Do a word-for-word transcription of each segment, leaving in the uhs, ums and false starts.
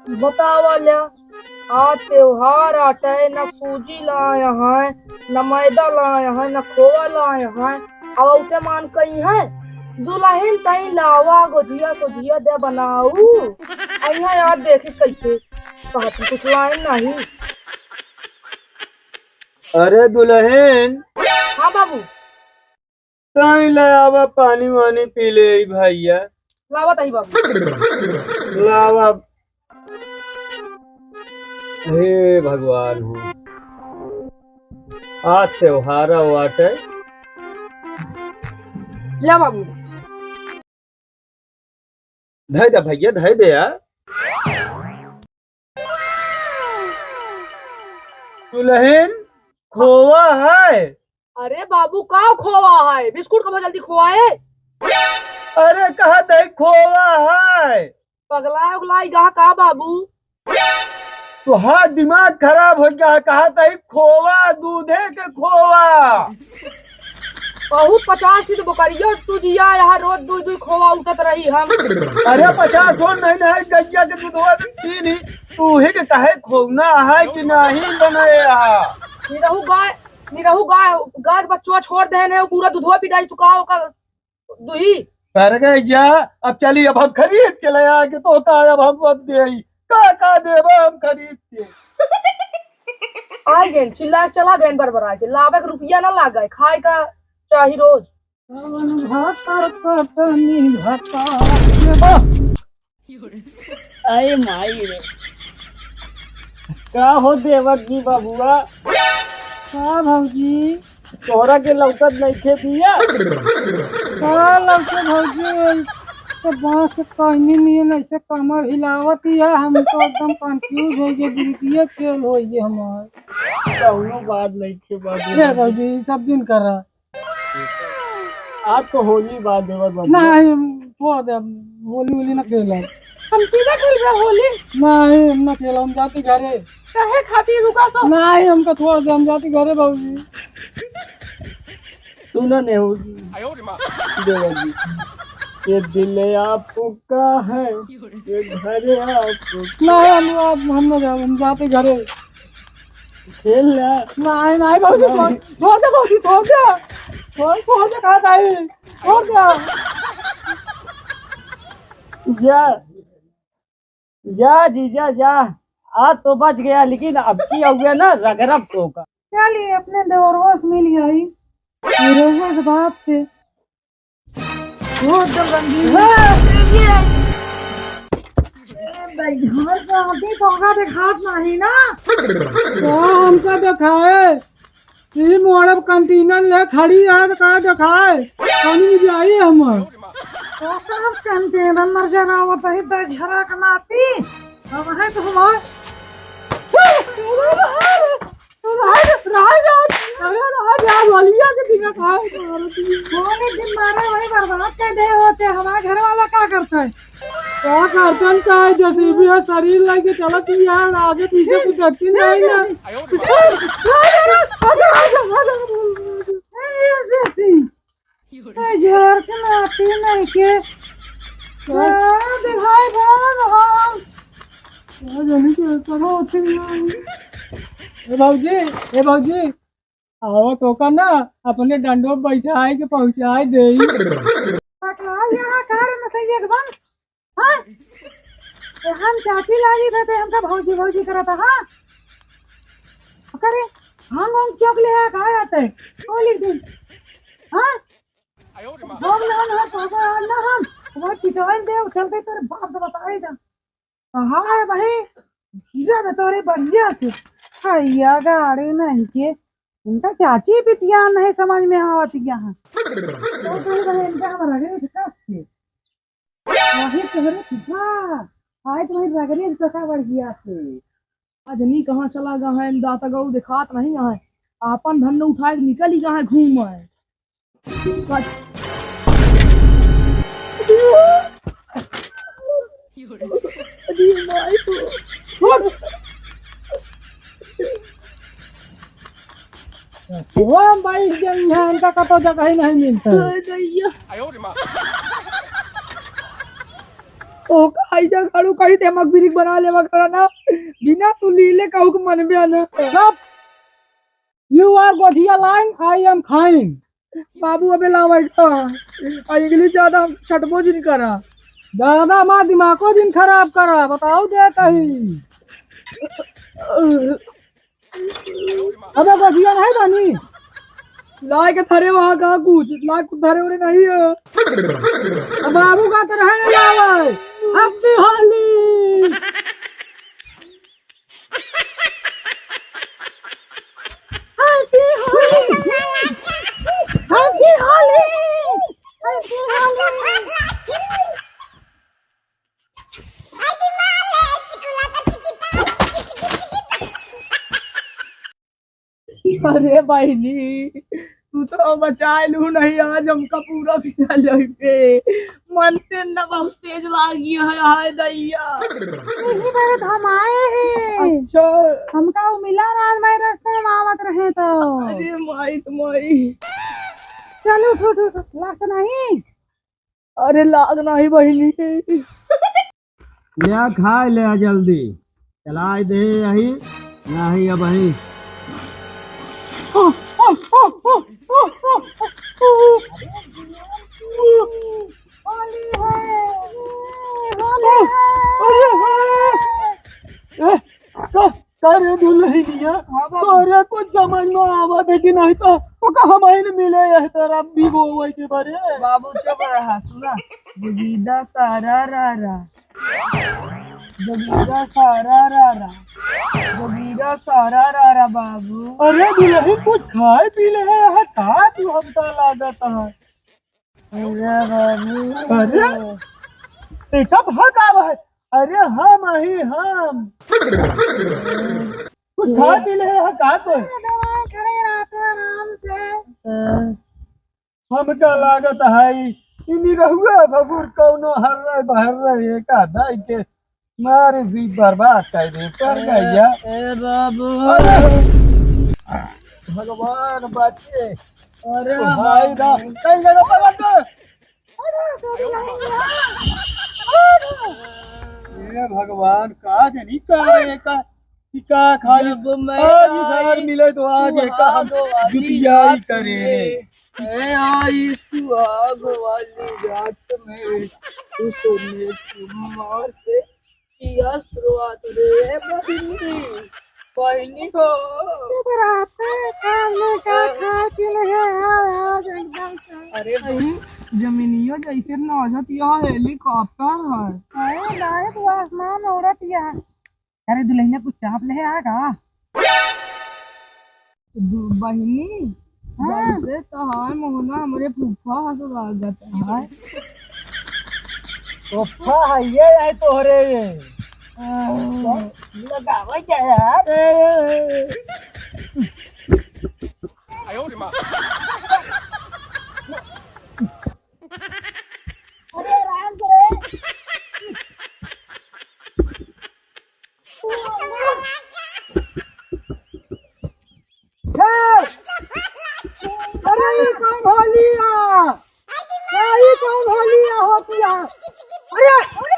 बतावा ल्या, आज त्योहार आटे, न सूजी लाए हैं, न मैदा लाए हैं, न खोवा लाए हैं। अब औते मान कही है, दुलहिन तई लावा गोझिया सोझिया दे बनाऊ। अइहा यार देखी कैसे कहत कुछ लाए नहीं। अरे दुलहिन। हाँ बाबू। तई ले आवा, पानी वानी पी ले भइया। लावा तही बाबू। लावा। हे भगवान हो, आज त्योहार वाटे। ला बाबू। धइ दे भइया, धइ दे यार। दुलहिन, खोवा है? अरे बाबू, का खोवा है? बिस्कुट का जल्दी खोवा है। अरे, कहा दे खोवा है। पगला उगला गा का बाबू? तोहार दिमाग खराब होइ गा, कहा तही खोवा, दूधे के खोवा। बहुत पचास की तो बकरिया तू जिया, यहाँ रोज दुइ दुइ खोवा उठत रही हम। अरे पचास ठो नहीं, नहीं, गइया के दूधवा पी ली, तू ही के कहे खोवना है कि नहीं बनाए है। निरहू गाय, निरहू गाय, गाय बच्चवा छोड़ देने, पूरा दूधवा पी डाली, तू का ओकर दुही। कर गए जा, अब चली, अब हम खरीद के ले आएंगे, तो का अब हम अब देई, का, का देबो हम खरीद के? आ गए, चिल्ला चला गए, बरबरा के, लावे के रुपया ना लागे, खाए का चाही रोज। भातर कटनी भाता। अरे माई रे, का हो देवर जी बबुआ? का भौजी? तोहरा के लौकत नइखे बिया? का लौके भौजी? तो बांस के कहनी नियन ऐसे कमर हिलावत ही है, हम तो एकदम confuse होइ गए, बिरतिये फेल होइ गए हमार। कौनो बात नइखे बाबू। ए भौजी, ई सब दिन करा। आज तो होली बा देवर बाबू। नहीं, हम छोड़ दे, हम होली वोली ना खेलब। हम सीधा खेल रहे होली। नहीं, हम ना खेलब, हम जाती घरे। काहे खातिर रुका तो? नहीं, हमका छोड़ दे, हम जाती घरे बाबूजी। सुनो नेहू जी, देवर जी, ये दिल आपका है, ये घर आपका। नहीं, हम, हम, हम ना जाब, हम जाती घरे। खेल ले। नहीं, नहीं, भौजी, छोड़, छोड़ दे, भौजी, छोड़ दे। छोड़, छोड़ दे, कहा ताई, छोड़ दे। जा, जा जीजा, जा। आज तो बच गया, लेकिन अब की हुए ना, रगरब तो का। चलिए, अपने देवरवा से मिल आई, निरहुआ के बाप से। बहुत जल्द रंगीन। हाँ। ए भाई, हमारे को आदमी धोखा दिखात नहीं ना। का हमका दिखाए? ई मोड़ब कंटेनर ले खड़ी है तो का दिखाए? पानी में जाइए हम। तो का हम कंटेनर मर जा रहा होता है, दस झरा का नाती। हम है तो हमारे राज, राज, राज, अरे राज, राज, बलिया के टीका खाए मारत ही। कौन एक दिन मारे वही बर्बाद कर दे होते, हमारा घर वाला का करता है? का करतन का है, जेसीबी है, शरीर लेके चलत ही है, आगे पीछे कुछ देखती नहीं ना। ए, जेसी, ए, झर के नाती नहीं के। का? अरे, दिखाई दे ना हम। का जाने के करो होते हैं। ए भौजी, ए भौजी, आओ तो का ना, अपने डंडो बैठाए के पहुँचाए दे। पकड़ा यहाँ कार में से एक बार। हाँ? ए, हम चाची लागी थे, ते हमका भौजी, भौजी करत, हाँ? करे, हम, हम चौक ले आ, कहाँ जाते? वो लिख दे। हाँ? हम ना, ना, तो ना, ना हम, वो पिटवाइन दे, उछल के तेरे बाप से बताई दा। हाँ, भाई, गिरा दे तोरे बढ़िया से। हैया, गाड़ी नहीं के, इनका चाची पितिया नहीं समझ में आवत यहाँ। तो कहीं बने इनका हम रगड़े थे कस के। वही तोहरे पिता, आज तुम्हारी रगड़े तो का बढ़िया से। आज नी कहाँ चला गा है, दाता गऊ दिखात नहीं है। आपन धन उठाए निकल ही गा है घूम है। अरे माई को। वो हम भाई के यहाँ इनका कतो जगह ही नहीं मिलता है। अरे दैया। ओ, काई जा गाड़ू, कहीं दिमाग बिरिक बना लेवा करा ना, बिना तू लीले कहू के मन में आना। Stop! You are गोझिया line, I am fine. बाबू, अबे लावा इसका। आ, English ज्यादा हम छटबो जिन करा। ज्यादा हमार दिमागो जिन खराब करा, बताओ दे कहीं। अबे गोझिया नहीं बानी। लाए के धरे वहाँ का कुछ, लाए कुछ धरे उरे नहीं है। अब बाबू का तो रहे नहीं आवे। Happy Holi। Happy Holi। Happy Holi। Happy Holi। अरे बहिनी, तू तो बचाए लू नहीं, आज हमका पूरा पिया लेबे। मन ते न बहुत तेज लागी है, हाय दैया। यही बात हम आए हैं। अच्छा। हमका वो मिला राज भाई रास्ते में आवत रहे तो। अरे माई तो माई। चल उठ, उठ, उठ, लाग नहीं। अरे लाग नहीं बहिनी। ले आ, खाए ले आ जल्दी। चलाए दे यही, यही अब यही। अरे, का, का रे दुल्हनिया? हाँ बाबू। तोरे कुछ समझ में आवत है कि नहीं तो, तो का हम आइन मिले यही तरह भी वो वही के बारे। बाबू चुप रहा, सुना। जोगीरा सारा रा रा। जोगीरा सारा रा रा। जोगीरा सारा रा रा बाबू। अरे दुल्हन कुछ खाए पी ले है, है का तू हमका लागत है? अरे बाबू। अरे, ये कब हक आवा है? अरे हम अही हम। कुछ खा पी ले है का कोई? अरे दवाई खड़े रहते आराम से। हाँ। हमका लागत है, इनी रहुआ बबुर कौनो हर रहे बहर रहे का दाई के मारे भी बर्बाद कर दे, कर ए, गया। ए बाबू। अरे, भगवान बचे। अरे ओ भाई बाबू। दा, कहीं जगह पर रख दे। अरे, अरे, अरे। हे भगवान, का जनी का रे का, कि का खाली जब मैं आज ही सार आई मिले तो आज ये का हम सुहाग वाली जुतिया ही रात करे। में, मैं आई सुहाग वाली रात में, तू सोने चुम्मा से किया शुरुआत रे बहिनी, बहिनी हो। जब रात में काम में का खा पी ले है, आज एकदम से। अरे बहिनी, जमीनिया जैसे नाचत यह हेलीकॉप्टर है। अरे नाचत वो आसमान में उड़त यह। अरे दुल्हनिया कुछ चाप ले आ का? दु-, बहिनी, हाँ। जैसे तहार मोहना हमरे फूफा हंस लागत है। फूफा है ये, है तोहरे ये। हाँ। लगावा क्या यार? अरे राम करे। हे! अरे, ई कौन होलिया? ए, ई कौन होलिया होतिया? अरे, अरे,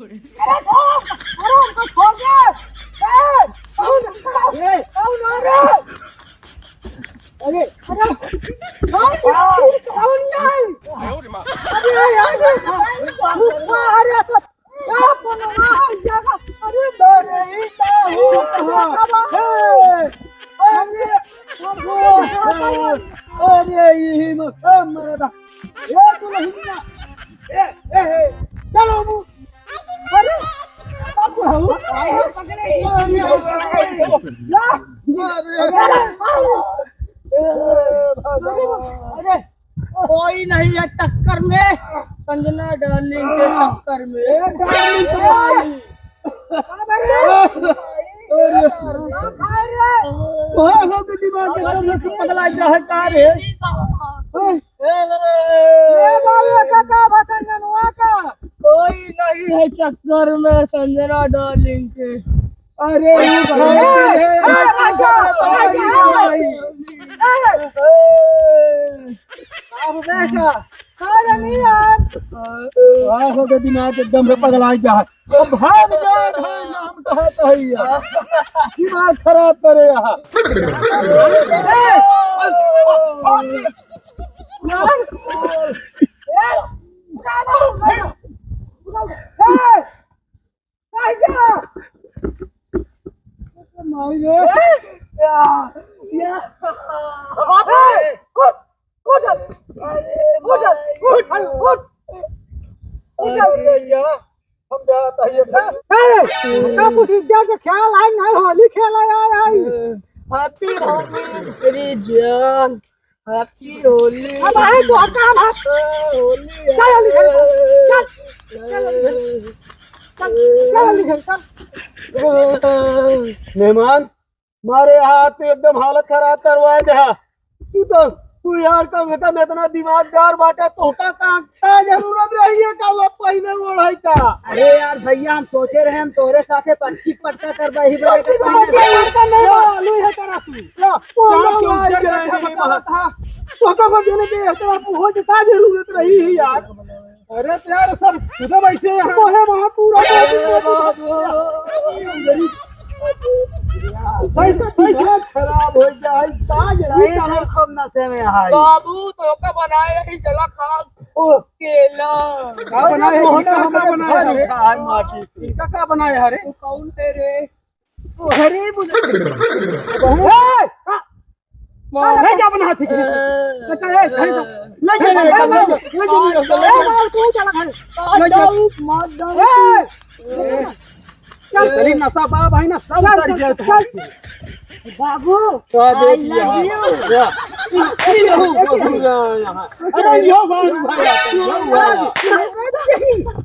अरे, अरे, हमको छोड़ दे। ए, कौन, ए, कौन आ रहा है? अरे, अरे, कौन, कौन, कौन नहीं? अरे, अरे, अरे, अरे, अरे, अरे, अरे, ई का हो रहा है? अरे, अरे, यही में, ए, मरदा। ए, तू नहीं ना। ए, ए, ए, चलो, अबू। अरे, बाबू, अरे, अरे, अरे, अरे, कोई नहीं है टक्कर में, संजना डार्लिंग के चक्कर में। ए, डार्लिंग के भाई। अरे, अरे, भाई हो के दिमाग के तरफ से पगला जा है, का रे? ए, बाबू, का, का बा संजनवा का? कोई नहीं है चक्कर में संजना डार्लिंग के। अरे, ये भाई, अरे, ये भाई। अरे, अरे, अरे। बाबू, बेटा। अरे नहीं यार। वाह, हो गए दिमाग एकदम से पगला गया है। अब भाग जाए भाई, नाम कहत है यार। दिमाग खराब करे यहाँ। अरे, का कुछ इज्जत के ख्याल आई, नहीं होली खेला यार आई। Happy होली मेरी जान, Happy होली। अब आए तो हम काम है। होली चल, होली खेल। चल। चल, होली खेल। चल, चल, होली खेल, चल। मेहमान, मारे हाथ तो एकदम हालत खराब करवा दे। तू तो, तू यार कम से कम इतना दिमागदार बाटा, तोहका का, का जरूरत रही है का वो पहले ओढ़ाई का? अरे यार भैया, हम सोचे रहे हम तोरे साथे पटकी पटका करबा ही बड़े के पटकी पहले। पटका नहीं, लो, लुई है करा तू। लो, वो चाप लो, के लो, उजर ये गए हैं ये बता बात। था। तोहका को देने के इतना हो के का जरूरत रही है यार? अरे तो यार, सब खुदा वैसे यहाँ। वो है वहाँ पूरा अरे बाबू। पैसा, पैसा खराब हो जाए, का ये सही कहाँ? सही खूब नशे में है। बाबू, तोहका बनाए रही जला खा ओ। केला। का बनाए है? तोहका इनका का हमारे बनाए घर है? उठा है माटी से। इनका का बनाए है रे? तू कौन है रे? अरे बुझ-, ए! का? मार। ले जा अपना हाथी के। अच्छा, ए, ले जा। ले जा, ले जा, ले जा, ले जा, ले जा, ले जा। ए, मार, तू चला खाए। ले जा। मार डाल। ए! ए, चल। तेरी नशा बा भाई, ना सब चल, उतर चल, गया चल, था। चल। बाबू, तो आ I देखिए love यहाँ। you। या। ये लो, ये लो, यहाँ। अरे, यो बाबू भाई, यो बाबू।